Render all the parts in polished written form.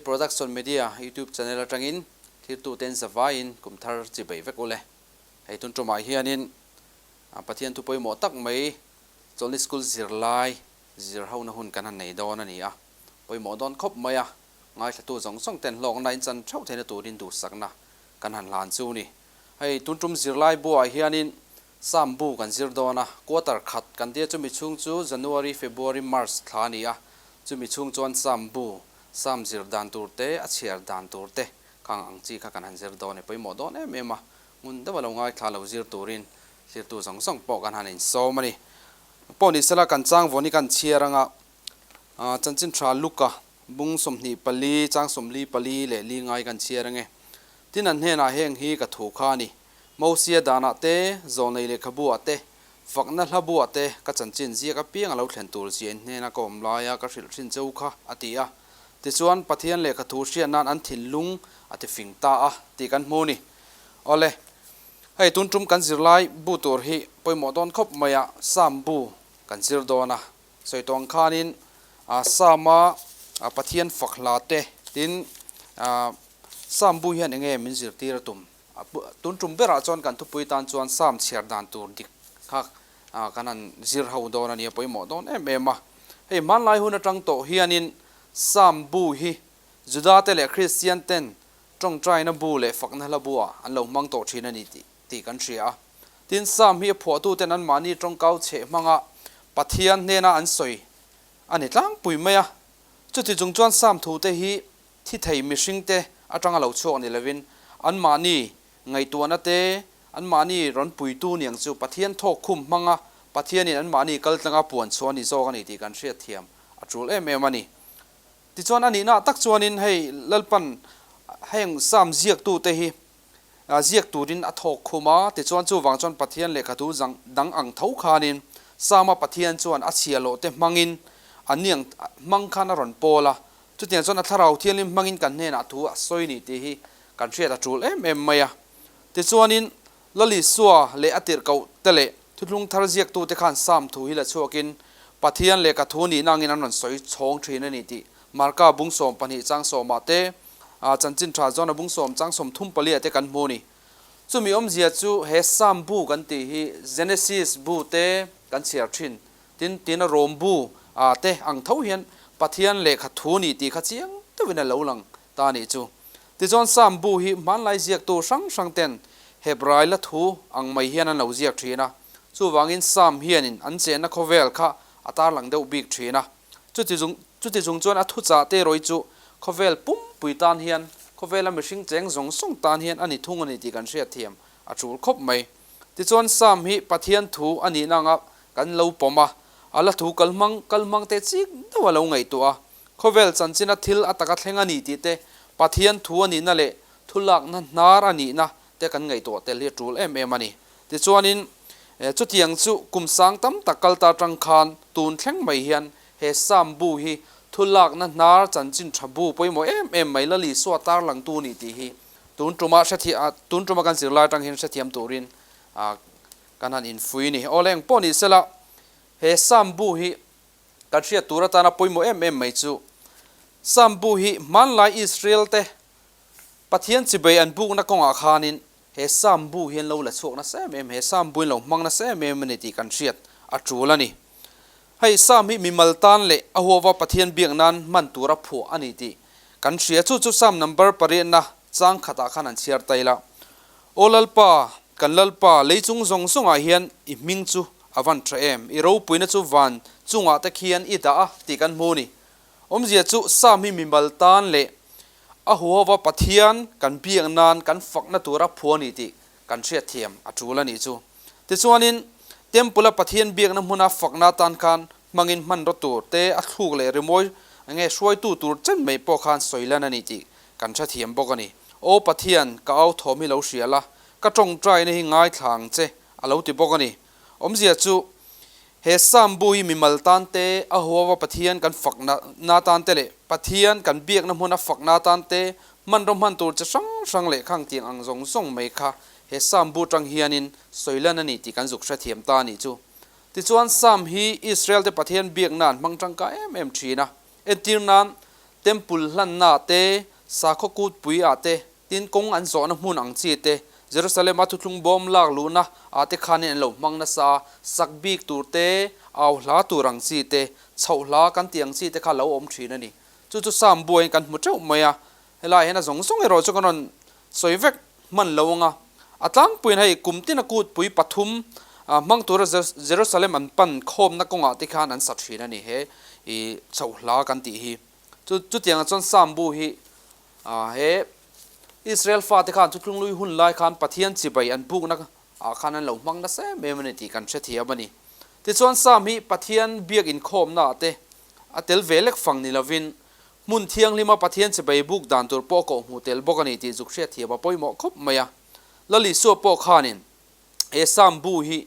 Production Media YouTube channel atangin thirtuten zavaiin kum thar chi bei vek ule. Hei tun tumah hianin Pathian thu pawimawh tak mai Chawlhni School zirlai zir hona hun kan han nei dawn a ni a, pawimawh dawn khawp mai a, ngaithlatu zawng zawng ten hlawkna in chan theuh theihna turin duhsakna kan han hlan chu ni. Hei tun tum zirlai buah hianin Sam bu kan zir dawn a, quarter khat kan tia chumi chhung chu January, February, March thla a ni a, chumi chhung chuan Sam bu, Sam zir dan tur te, a chhiar dan tur te khang ang chi kha kan han zir dawn e, pawimawh dawn em em a, ngun deuha lo ngaithla lo zir turin zirtu zawng zawng pawh kan han insawm a ni. Pawh ni sela kan chang vawn hi kan chhiar anga chanchin tha Luka bung 24 chang 44 leh li ngai kan chhiar ange. Tin an hnenah heng hi ka thu kha a ni. Mosia danah te, Zawlnei lehkhabu-ah te, fakna hlabu-ah te ka chanchin ziak apiang a lo thlen tur zia in hnena ka awm laia ka hrilh thin che u kha, a ti a. Tichuan, Pathian lehkhathu hriat nan an thinlung a ti fing ta a tih kan hmu ni. Awle, hei tun tum kan zirlai bu tur hi pawimawh dawn khawp mai a, Sam bu kan zir dawn a. Sawi tawh ang khanin Sam-a Pathian fak hla te tin Sam bu hian enge min zirtir a tum? Tun tum berah chuan kan thupui tan chuan Sam chhiar dan tur dik kha kan han zir ho dawn a nia, pawimawh dawn em em a. Hei hmanlai hun atang tawh hianin Sam bu hi Juda te leh Kristian ten tawngtaina bu leh fakna hla bu ah an lo hmang tawh thin a ni tih kan hria a. Tin, Sam hi a phuahtuten anmahni tawngkau chheh hmanga Pathian hnena an sawi a ni tlangpui mai a. Chuti chung chuan Sam thute hi thi thei mihringte atanga lo chhuak ni lovin anmahni ngaihtuahna te, anmahni rawn puitu niang chu Pathian thawk khum hmanga Pathianin anmahni kaltlanga puan chhuah a ni zawk a ni tih kan hriatthiam a tul em em a ni. Tichuan a nihna tak chuanin hei Lalpan heng Sam ziaktute hi ziak turin a thawk khum a, tichuan chuvang chuan Pathian lehkhathu dang ang tho khanin Sama Pathian chuan a chhiahhlawhte hmangin a niang hmang khan a rawn pawl a, chutiang chuan a thlarau thianghlim hmangin kan hnenah thu a sawi ni tih hi kan hriat a tul em em mai a. Tichuanin Lal Isua leh a tirhkoh te leh thuthlung thar ziaktute khan Sam thu hi la chhuakin Pathian lehkha thu nihna angin an rawn sawi chhawng thin a ni tih Marka bung 12 chang sawmah te Chanchin tha zawn a bung sawm chang 34 ah te kan hmu a ni. Chumi awmzia chu he Sam bu kan tih hi Genesis bu te kan chhiar thin, tin tina Rom bu ah te ang tho hian Pathian lehkha thu ni tih kha chiang deuhin a lo lang ta a nih chu. Tichuan Sam bu hi hmanlai ziaktu hrang hrang ten Hebrai la thu ang mai hian an lo ziak thin a, chuvangin Sam hianin an chenna khawvel kha a tarlang deuh bik thin a. Chuti chung chuti chung chuan a thuchah te rawih chu khawvel pumpui tan hian, khawvela mihring cheng zawng zawng tan hian a ni thung a ni tih kan hriat thiam a tul khawp mai. Tichuan Sam hi Pathian thu a nihna anga kan lo pawm a, a la thu kal hmang kal hmang te chik deuh a lo ngaihtuah a, khawvel chanchina thil a taka thleng a ni tih te, Pathian thu a nihna leh thu lakna hnar a nihna te kan ngaihtuah tel hi a tul em em a ni. Tichuanin, chutiang chu kum sang tam tak kal ta atang khan tun thleng mai hian he Sam bu hi thu lakna hnar chanchin tha bu pawimawh em em mai Lal Isua tarlangtu ni tih hi tun tuma hrethiam tun tuma kan zirlai atang hian hrethiam turin kan han infui ni. Aw le engpawh ni sela he Sam bu hi kan hriat tur atana pawimawh em em mai chu Sam bu hi hmanlai Israel te Pathian chibei an bukna kawngah khanin he Sam bu hian lo la chhuak nasa em em, he Sam buin lo hmang nasa em em a ni tih kan hriat a tul a ni. Hei Sam hi mimal tan leh a huava Pathian biak nan hman tura phuah a ni tih kan hria. Chu chu Sam number pariatna chang khatah khan an chhiar ta ila. Aw Lalpa, kan Lalpa, lei chung zawng zawngah hian i hming chu a van tha em, i ropuina chu van chungah te khian i dah a tih kan hmu a ni. Awmzia chu Sam hi mimal tan leh A huhova Pathian kan biak nan kan fakna tura phu a ni tih kan hriatthiam a tul a nih chu. Tichuanin, Temple-a Pathian biakna hmuna fakna atan khan hmangin hmanraw tur te a thluk leh rimawi nge hruaitu tur chen mai pawh khan sawi lan a ni tih kan hrethiam bawk a ni. Aw Pathian, ka au thawm hi lo hria la, ka tawngtaina hi ngaithla ang che, a lo ti bawk a ni. Awmzia chu, He Sam bu hi mimal tan te, a huava Pathian kan fakna na tan te leh Pathian kan biakna hmuna fakna tan te hmanraw hman tur chi hrang hrang leh khang tiang ang zawng zawng mai kha he Sam bu tang hianin sawi lan a ni tih kan zuk hrethiam ta a nih chu. Tichuan Sam hi Israel te Pathian biakna an hmang tangkai em em thin a. Entir nan Temple hlanna ah te, sakhaw kutpui ah te, tin kawng an zawhna hmun ang chi te, Jerusalem-a thuthlung bawm lak luhna ah te khanin an lo hmang nasa a, sak bik tur te, au hla tur ang chi te, chhoh hla kan tih ang chi te kha lo awm thin a ni. Chu chu Psalm buaiin kan hmu teuh mai a, helaiah hian a zawng zawng erawh chu kan rawn sawi vek hman lo ang a. A tlangpuiin hei kum tina kutpui pathum hmang tura Jerusalem an pan khawmna kawngah te khan an sa thin a ni he i chhoh hla kan tih hi. Chu chutiangah chuan Psalm bu hi he Israel fate khan thuthlunglui hun lai khan Pathian chibai an bukna ah khan an lo hmang nasa em em a ni tih kan hrethiam a ni. Tichuan Psalm hi Pathian biak inkhawmna ah te a tel ve lek fang ni lovin hmun thianghlima Pathian chibai buk dan tur pawh a kawhhmuh tel bawk a ni tih zuk hriatthiam a pawimawh khawp mai a. Lal Isua pawh khanin he Psalm bu hi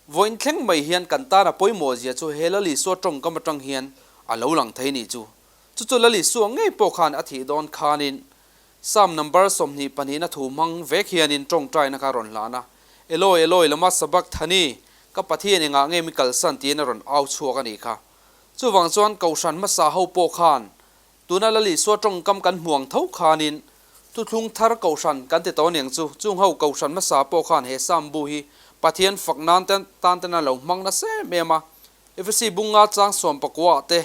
vawiin thleng mai hian kan tan a pawimawh zia chu he Lal Isua tawngkam atang hian a lo lang thei ni chu. Chu chu Lal Isua ngei pawh khan a thih dawn khanin Psalm number 22 na thu hmang vek hianin tawngtaina kha a rawn hlan a, Eloi, Eloi, lama sabakthani, ka Pathian engah nge mi kalsan tiin a rawn au chhuak a nih kha. Chuvang chuan Kohhran hmasa ho pawh khan tuna Lal Isua tawngkam kan hmuang tho khanin thuthlung thar Kohhran kan ti tawh aniang chu, chung ho Kohhran hmasa pawh khan he Psalm bu hi Pathian fak nan tan ten a lo hmang nasa em em a. Efesi bunga chang 19 ah te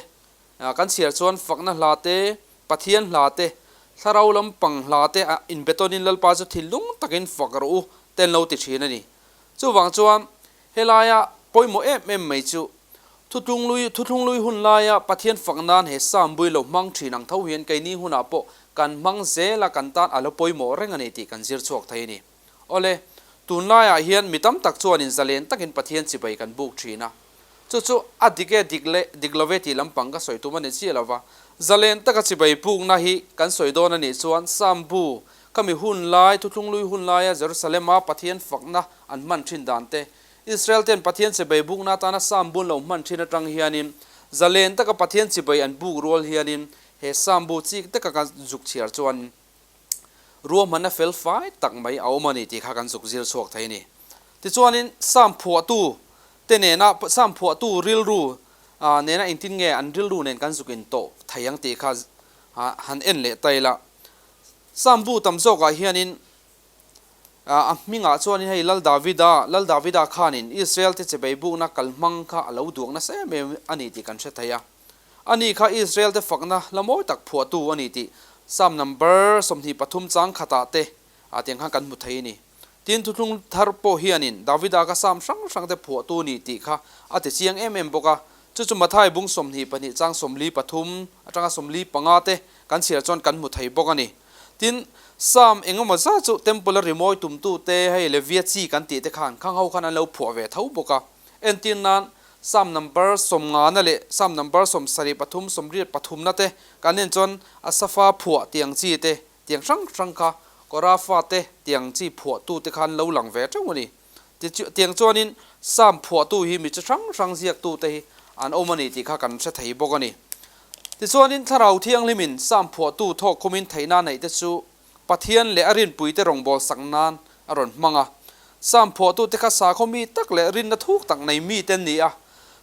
kan chhiar chuan fakna hla te, Pathian hla te, thlarau lampang hla te a inbetawnin Lalpa chu thinlung takin fak rawh u te an lo ti thin a ni. Chuvang chuan helaia pawimawh em em mai chu Thuthlunglui Thuthlunglui hun laia Pathian fak nan he Psalm bui lo hmang thin ang tho hian keini hunah pawh kan hmang zel a kan tan a lo pawimawh reng a ni tih kan zir chhuak thei a ni. Awle, tunlaiah hian mi tam tak chuanin zalen takin Pathian chibai kan buk thin a. Chu chu a dik e dik leh dik lo ve tih lampang ka sawi tum a ni chiah lo va. Zalen taka chibai bukna hi kan sawi dawn a nih chuan Psalm bu ka mi hun lai, thuthlunglui hun laia Jerusalem-a Pathian fakna an hman thin dan te, Israel ten Pathian chibai bukna atana Psalm bu an lo hman thin atang hianin zalen taka Pathian chibai an buk rual hianin he Psalm bu chik taka kan zuk chhiar chuan Ruahmanna fel fai tak mai a awm a ni tih kha kan zuk zir chhuak thei a ni. Tichuanin Psalm phuahtu te nena Psalm phuahtu rilru nena engtin nge an rilru nen kan zuk intawh thei ang tih kha han en leh ta ila. Psalm bu tam zawkah hianin a hmingah chuanin hei Lal Davida, Lal Davida khanin Israel te chebei bukna kalhmang kha a lo duak nasa em em a ni tih kan hre thei a. Ani kha Israel-te fakna la mawi tak phuahtu a ni tih Psalm number 23 chang khatah te ah tiang khan kan hmu thei a ni. Tin, thuthlung thar pawh hianin Davida kha Psalm hrang hrangte phuahtu a ni tih kha a ti chiang em em bawk a. Chu chu Mathai bung 22 chang 43 atanga 45 te kan chhiar chuan kan hmu thei bawk a ni. Tin, Psalm engemaw zat chu Temple-a rimawi tumtute hei Levia chi kan tih te khan khang ho khan an lo phuah ve tho bawk a. Entir nan, Psalm number 50 na leh Psalm number 73, 83 na te kan en chuan Asafa phuah tiang chi te, tiang hrang hrang kha Kora fate tiang chi phuahtu te khan lo lang ve teuh a ni. Tiang chuanin Psalm phuahtu hi mi chi hrang hrang ziaktu te hi an awm a ni tih kha kan hre thei bawk a ni. Tichuanin Thlarau Thianghlimin Psalm phuahtu thawk khumin theihna neih te chu Pathian leh a rinpuite rawngbâwl sak nân a rawn hmang a. Psalm phuahtute kha sakhaw mi tak leh rinna thuk tak nei mite an ni a.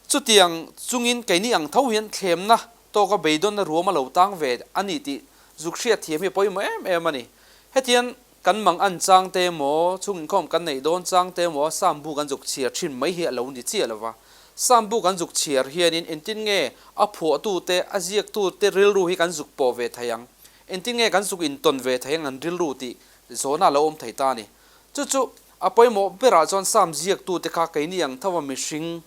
Chutiang chungin keini ang tho hian thlemna tawka beidawnna ruam a lo tang ve a ni tih zuk hriat thiam hi a pawimawh em em a ni. Hetiang kan mang an chang te emaw, chhung inkhawm kan neih dawn chang te emaw Psalm bu kan zuk chhiar thin mai hi a lo ni chiah lo va. Psalm bu kan zuk chhiar hianin engtin nge a phuahtute, a ziaktute rilru hi kan zuk pawh ve thei ang? Engtin nge kan zuk intawn ve thei ang an rilru tih zawhna a lo awm thei ta a ni. Chu chu a pawimawh berah chuan Psalm ziaktute kha keini ang tho a mihring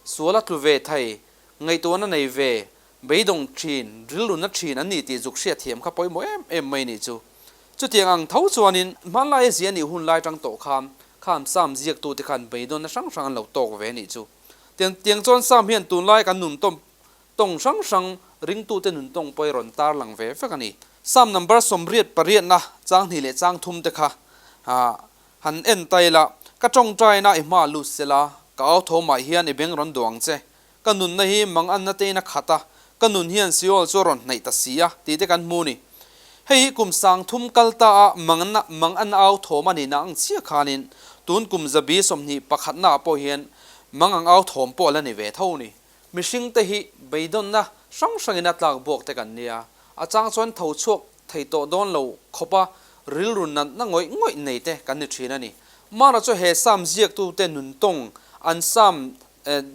sual a tlu ve thei, ngaihtuahna nei ve, beidawng thin, rilru na thin an ni tih zuk hriatthiam kha pawimawh em em mai nih chu. Chutiang ang tho chuanin hmanlaia zia nih hun lai tang tawh khan khan Psalm ziaktute khan beidawnna hrang hrang an lo tawk ve nih chu. Tiang chuan Psalm hian tunlai kan nun tawm Tawng hrang hrang ringtute nun tawng pawh i rawn tarlang ve vek a ni. Psalm number 88 na chang hnih leh chang thum te kha han en ta ila, Ka tawngtaina i hma lut sela, ka au thawmah hian i beng rawn duh ang che. Ka nunna hi manganna tein a khat a, ka nun hian Seol chu a rawn hnaih ta si a, tih te kan hmu a ni. Hei hi kum 3000 kal ta a manganna mangan au thawm a nihna ang chiah khanin tun kum zabi 21 naah pawh hian mangang au thawm pawh a la ni ve tho a ni. Mihringte hi beidawnna hrang hrangin a tlak buak te kan nia. A chang chuan tho chhuak thei tawh dawn lo khawpa rilru natna ngawih ngawih nei te kan ni thin a ni. Mara chu he Sam ziaktute nun tawng an Sam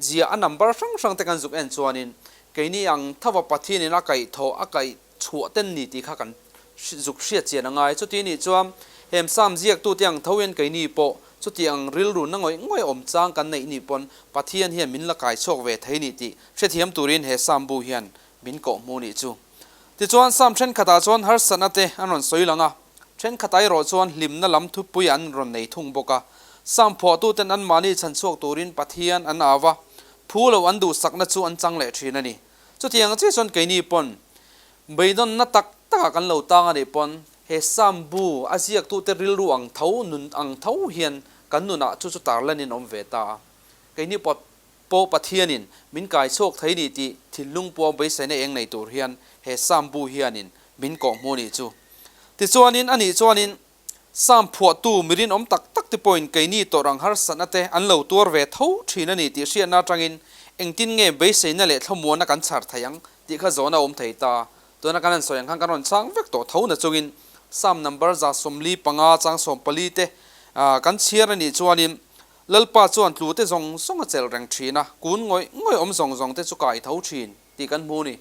zia a number hrang hrang te kan zuk en chuanin keini ang thova Pathianin a kaih thawh a kaih chhuah ten ni tih kha kan zuk hriat chian a ngai. Chuti nih chuan hem Sam ziaktute ang tho hian keini pawh chuti ang rilru na ngawih ngawih awm chang kan neih nih pawn Pathian hian min la kai chhuak ve thei ni tih hrethiam turin he Sam bu hian min kawhhmuh nih chu. Tichuan, Sam thenkhatah chuan harsatna te an rawn sawi lang a, thenkhatah erawh chuan hlimna lam thupui an rawn nei thung bawk a. Sam phuahtuten anmahni chhanchhuak turin Pathian an au a, phu lo an duhsakna chu an chang leh thin a ni. Chutiang chiah chuan keini pawn beidawnna tak takah kan lo tang a nih pawn he Sam bu a ziaktute rilru ang tho, nun ang tho hian kan nunah chu chu tarlanin a awm ve ta a. Keini pawh Pawh Pathianin min kai chhuak thei ni tih thinlung puang beiseina eng nei tur hian he Sam bu hianin min kawhhmuh nih chu. Tichuanin anih chuanin Sam phuahtu mi rinawm tak tak te pawhin keini tawrh ang harsatna te an lo tuar ve tho thin a ni tih hriatna atangin engtin nge beiseina leh thlamuanna kan chhar thei ang tih kha zawhna a awm thei ta. Tuna kan han sawi ang khan kan rawn chhang vek tawh tho na chungin Sam number 145 chang 14 te kan chhiar anih chuanin Lalpa chuan tlute zawng zawng a chelh reng thin a, kun ngawih ngawih awm zawng zawng te chu kai tho thin tih kan hmu ni.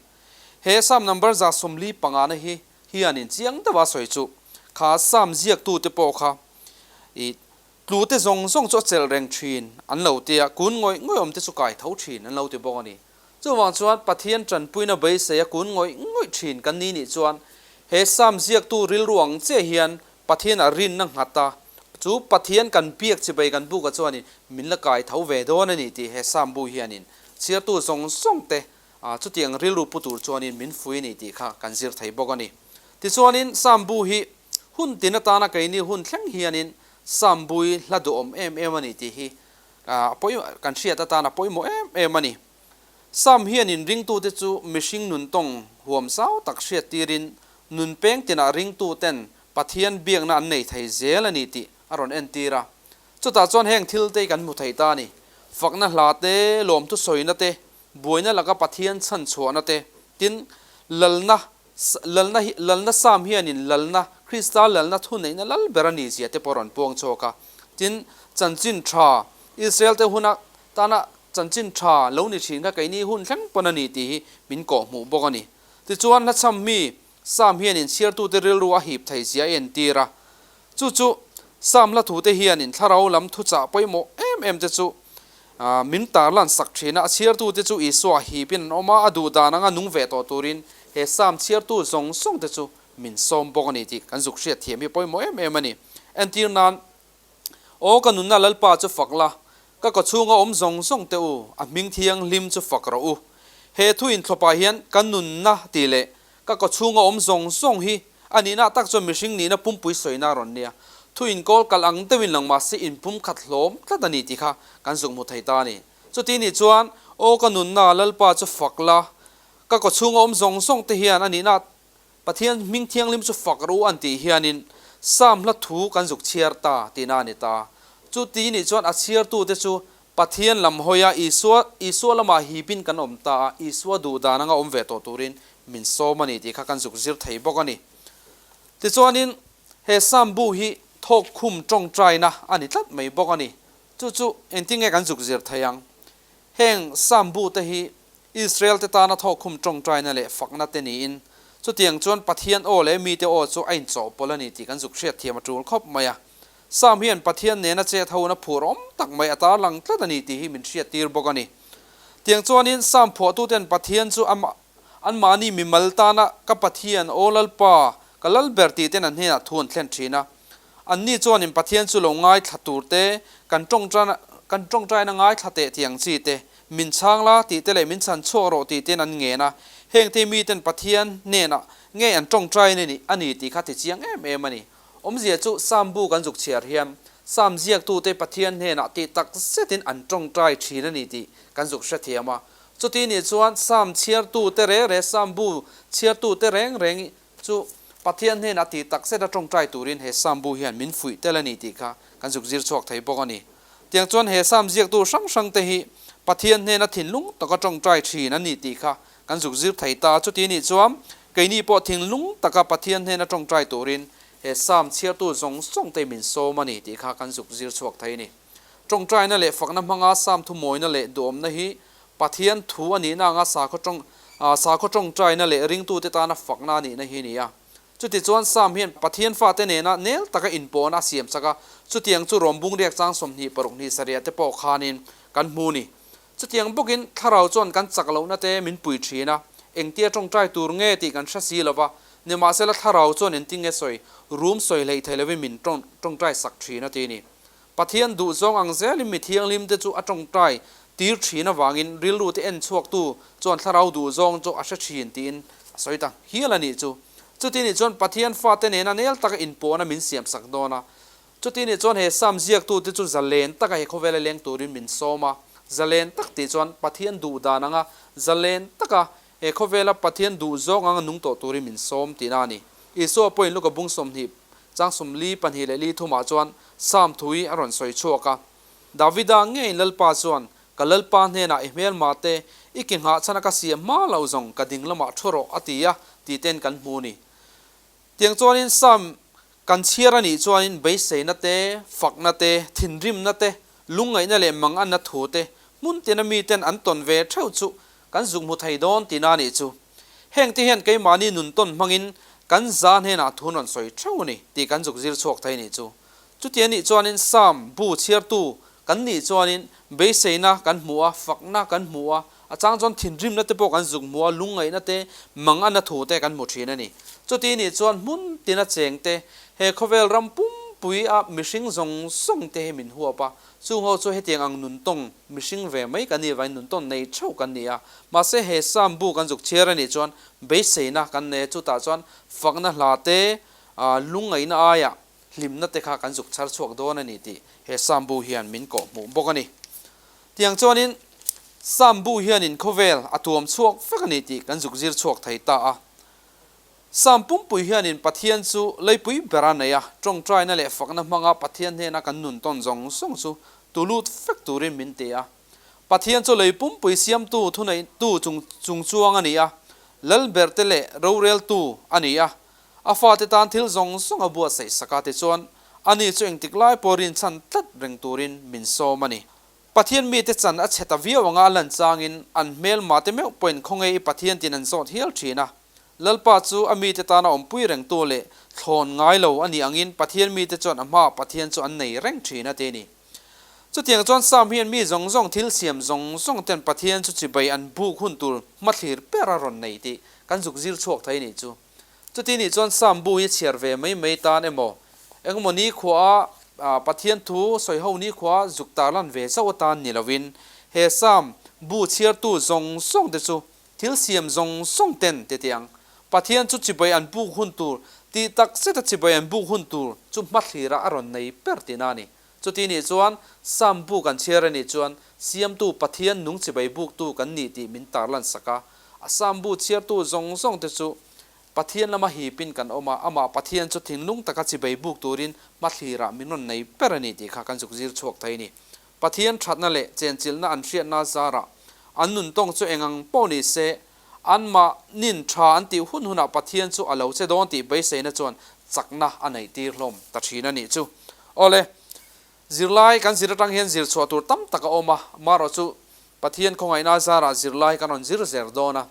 He Sam number 145 na hi hianin chiang deuha sawi chu kha Sam ziaktute pawh kha i tlute zawng zawng chu a chelh reng thin an lo tia, kun ngawih ngawih awm te chu kai tho thin an lo ti bawk a ni. Chuvang chuan Pathian tanpuina beisei a kun ngawih ngawih thin kan ni nih chuan he Sam ziaktu rilru ang chiah hian Pathian a rinna nghat a, chu Pathian kan biak chibai kan buk a chuanin min la kai tho ve dawn a ni tih he Sam bu hianin chhiartu zawng zawng te chutiang rilru pu tur chuanin min fui a ni tih kha kan zir thei bawk a ni. Tichuanin Sam bu hi hun tin atana keini hun thleng hianin Sam bu hi hla duhawm em em a ni tih hi a pawi kan hriat atan a pawimawh em em a ni. Sam hianin ringtute chu mihring nun tawng huam zau tak hriat tirin nun peng tinah ringtuten Pathian biakna an nei thei zel a ni tih a rawn entir a. Chutah chuan heng thil te hi kan hmu thei ta a ni. Fakna hla te, lawmthu sawina te, buaina laka Pathian chhan chhuahna te, tin, lalna, lalna hi, lalna Sam hianin lalna, Krista lalna thuneihna lal ber a ni zia te pawh a rawn puang chhuak a. Tin, chanchin tha, Israel te huna tana chanchin tha lo ni thin kha keini hun thleng pawn a ni tih hi min kawhhmuh bawk a ni. Tichuan, hlachham mi Sam hianin chhiartute rilru a hip thei zia a entir a. Chu chu Sam hla thute hianin thlarau lam thuchah pawimawh em em te chu min tarlan sak thin a. A chhiartute chu Isua hipin an awm a, a duh dan anga nung ve tawh turin he Sam chhiartu zawng zawng te chu min sawm bawk a ni tih kan zuk hriat thiam hi pawimawh em em a ni. Entir nan, Aw ka nunna Lalpa chu fak la, ka kawchhunga awm zawng zawng te u, a hming thianghlim chu fak rawh u. He thu inthlawpah hian ka nunna tih leh ka kawchhunga awm zawng zawng hi a nihna tak chuan mihring nihna pumpui sawina a rawn nia. Thu inkawl kalh ang deuhin lang mahse inpumkhat hlawm tlat a ni tih kha kan zuk hmu thei ta a ni. Chuti nih chuan, Aw ka nunna Lalpa chu fak la, ka kawchhunga awm zawng zawng te hian a nihna Pathian hming thianghlim chu fak rawh u an tih hianin Sam hla thu kan zuk chhiar ta tihna a ni ta. Chuti nih chuan a chhiartute chu Pathian lam hawia Isua Isua lamah hipin kan awm ta a, Isua duh dan anga awm ve tawh turin min sawm a ni tih kha kan zuk zir thei bawk a ni. Tichuanin he Sam bu hi thawk khum tawngtaina a ni tlat mai bawk a ni. Chu chu engtin nge kan zuk zir thei ang? Heng Sam bu te hi Israel te tana thawkkhum tawngtaina leh fakna te niin, chutiang chuan Pathian aw leh mite aw chu a inchawhpawlh a ni tih kan zuk hriat thiam a tul khawp mai a. Sam hian Pathian nena chet hona phur awm tak mai a tarlang tlat a ni tih hi min hriattir bawk a ni. Tiang chuanin Sam phuahtuten Pathian chu amah anmahni mimal tana ka Pathian, Aw Lalpa, ka lal ber tih ten an hnenah thu an thlen thin a. Anni chuanin Pathian chu lo ngaithla tur te, kan tawngtaina kan tawngtaina ngaithla teh tih ang chi te, min chhang la tih te leh min chhan chhuak rawh tih ten an ngen a. Hengte miten Pathian hnenah ngei an tawngtaina ni a ni tih kha ti chiang em em a ni. Awmzia chu Sam bu kan zuk chhiar hian Sam ziaktute Pathian hnenah tih tak zetin an tawngtai thin a ni tih kan zuk hrethiam a. Chuti nih chuan Sam chhiartute reng reng Sam bu chhiartute reng reng Chu Pathian hnenah tih tak zet a tawngtai turin he Sam bu hian min fuih tel a ni tih kha kan zuk zir chhuak thei bawk a ni. Tiang chuan he Sam ziaktu hrang hrang te hi Pathian hnena thinlung taka tawngtai thin a ni tih kha kan zuk zir thei ta. Chuti nih chuan Keini pawh thinlung taka Pathian hnena tawngtai turin he Salm chhiartu zawng zawng te min sawm a ni tih kha kan zuk zir chhuak thei a ni. Tawngtaina leh fakna hmanga Salm thu mawina leh duhawmna hi Pathian thu a nihna anga sakhaw tawng sakhaw tawngtaina leh ringtute tana fakna a nihna hi a ni a. Chutichuan Salm hian Pathian fate nena nel taka inpawhna a siam chak a, chutiang chu rawmbung riak chang 20 paruk hnih sarih te pawh khanin kan hmu a ni. Chutiang bawkin thlarau chuan kan chak lohna te min pui thin a, engtia tawngtai tur nge tih kan hre si lova, nimahsela thlarau chuan engtin nge sawi, rum sawi hleih thei lovin min tawngtai sak thin a ti a ni. Pathian duhzawng ang zelin mi thianghlim te chu a tawngtai tir thin avangin rilru te en chhuaktu chuan thlarau duhzawng chu a hre thin tiin a sawi ta hial a nih chu. Chuti nih chuan Pathian fate nena nel taka inpawhna min siamsak dawn a, Chuti nih chuan he Sam ziaktute chu zalen taka he khawvela leng turin min sawm a, zalen tak tih chuan Pathian duh dan anga zalen taka he khawvela Pathian duh zawng anga nung tawh turin min sawm tihna a ni. Isua pawhin Luka bung 20 chang 40 pahnih leh li thumah chuan Sam thu hi a rawn sawi chhuak a, Davida ngeiin Lalpa chuan, Ka Lalpa hnenah i hmelma te, i ke nghah chhana ka siam hma lo zawng ka ding lamah thu rawh a ti a, tih ten kan hmu a ni. Tiang chuanin Sam kan chhiar a nih chuanin beiseina te, fakna te, thinrimna te, lungngaihna leh manganna thu te hmun tina miten an tawn ve theuh chu kan zuk hmu thei dawn tihna a nih chu. Heng te hian keimahni nun tawn hmangin kan za hnenah thu rawn sawi theuh a ni tih kan zuk zir chhuak thei a nih chu. Chuti a nih chuanin Sam bu chhiartu kan nih chuanin beiseina kan hmu a, fakna kan hmu a, a chang chuan thinrimna te pawh kan zuk hmu a, lungngaihna te, manganna thu te kan hmu thin a ni. Chuti nih chuan hmun tina cheng te, he khawvel ram pumpui a mihring zawng zawng te hi min huap a, chung ho chu hetiang ang nuntawng mihring ve mai kan nih avangin nuntawn nei theuh kan ni a. Mahse he Sam bu kan zuk chhiar a nih chuan beiseina kan nei a, chutah chuan fakna hla te, lungngaihna aiah hlimna te kha kan zuk chhar chhuak dawn a ni tih he Sam bu hian min kawh hmuh bawk a ni. Tiang chuanin Sam bu hianin khawvel a tuam chhuak vek a ni tih kan zuk zir chhuak thei ta a. Sam pumpui hianin Pathian chu leipui ber a nei a, tawngtaina leh fakna hmanga Pathian hnena kan nun tawn zawng zawng chu tu lut vek turin min ti a. Pathian chu lei pumpui siamtu thuneihtu chung chung chuang a ni a, lalberte leh roreltu a ni a, A fate tan thil zawng zawng a buatsaih sak a, tichuan, ani chu engtik lai pawh rinchhan tlat reng turin min sawm a ni. Pathian mite chan a chhe ta viau anga a lan changin an hmel mate meuh pawhin khawnge i Pathian tin an zawt hial thin a. Lalpa chu a mite tana awmpui rengtu leh thlawn ngai lo a nih angin Pathian mite chuan a hmaah Pathian chu an nei reng thin a ti a ni. Chutiang chuan Sam hian mi zawng zawng thil siam zawng zawng ten Pathian chu chibai an buk hun tur hmathlir ber a rawn nei tih kan zuk zir chhuak thei a nih chu. Chuti nih chuan Sam bu hi chhiar ve mai mai tan emaw, engemaw nikhua a Pathian thu sawi ho nikhua zuk tarlan ve zauh atan ni lovin, he Sam bu chhiartu zawng zawng te chu thil siam zawng zawng ten ti tiang Pathian chu chibai an buk hun tur tih tak zeta chibai an buk hun tur chu hmathlirah a rawn nei ber tihna a ni. Chuti nih chuan Sam bu kan chhiar a nih chuan Siamtu Pathian nung chibai buktu kan nih tih min tarlan sak a. A Sam bu chhiartu zawng zawng te chu Pathian lama hipin kan awm a, amah Pathian chu thinlung taka chibai buk turin hmathlirah min rawn nei ber a ni tih kha kan zuk zir chhuak thei a ni. Pathian thatna leh chenchilhna an hriatna zarah an nuntawng chu engang pawh ni se, anmahnin tha an tih hun hunah Pathian chu a lo che dawn tih beiseina chuan chakna a neih tir hlawm ta thin a nih chu. Awle, zirlai kan zir atang hian zir chhuah tur tam tak a awm a, marawh chu Pathian khawngaihna zarah zirlai kan rawn zir zer dawn a.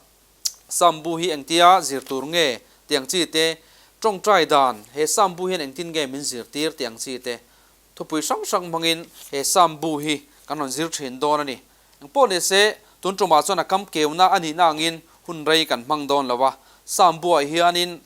Sam bu hi engtia zir tur nge tih ang chi te, tawngtai dan he Sam bu hian engtin nge min zirtir tih ang chi te, Thupui hrang hrang hmangin he Sam bu hi kan rawn zir thin dawn a ni. Engpawh ni se, tun tumah chuan a kam keuna a nihna angin hun rei kan hmang dawn lo a. Sam buah hianin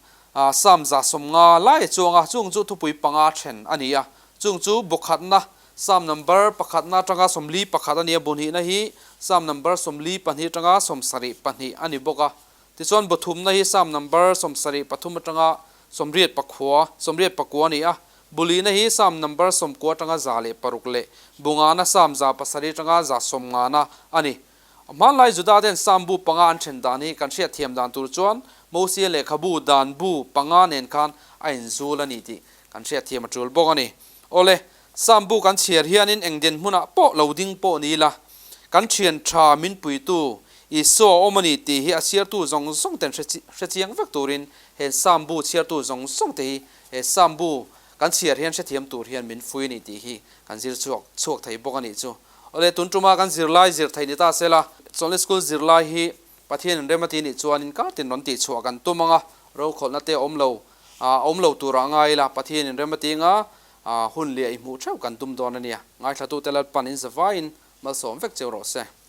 Sam 150 lai a chuang a, chung chu thupui panga then a ni a. Chung chu bu khatna, Sam number pakhatna atanga 41 a ni a, bu hnihna hi Sam number 42 atanga 72 a ni bawk a. Tichuan bu thumna hi Sam number 73 atanga 89, 89 a ni a. Bulina hi Sam number 90 atanga 106 leh Bungana Sam 700 atanga 150 a ni. Hmanlai Juda ten Sam bu panga an then dan hi kan hriatthiam dan tur chuan Mosia lehkhabu dan bu panga nen khan a inzul a ni tih kan hriatthiam a tul bawk a ni. Awle, Sam bu kan chhiar hianin eng den hmunah pawh lo ding pawh ni la, kan thian tha min puitu Isua a awm a ni tih hi a chhiartu zawng zawng ten hre chiang vek turin he Psalm bu chhiartu zawng zawng te hi he Psalm bu kan chhiar hian hrethiam tur hian min fui a ni tih hi kan zir chhuak chhuak thei bawk a nih chu. Awle tun tuma kan zirlai zir theih ni ta se la, Chawlhni School zirlai hi Pathian in rem a ti nih chuanin kar tin rawn tih chhuah kan tum ang a, rokhawlhna te awm lo a awm lo turah ngai ila Pathian in rem a ti anga hun liah i hmuh theuh kan tum dawn a nia. Ngaithlatute Lalpan in zavaiin malsawm vek cheu rawh se.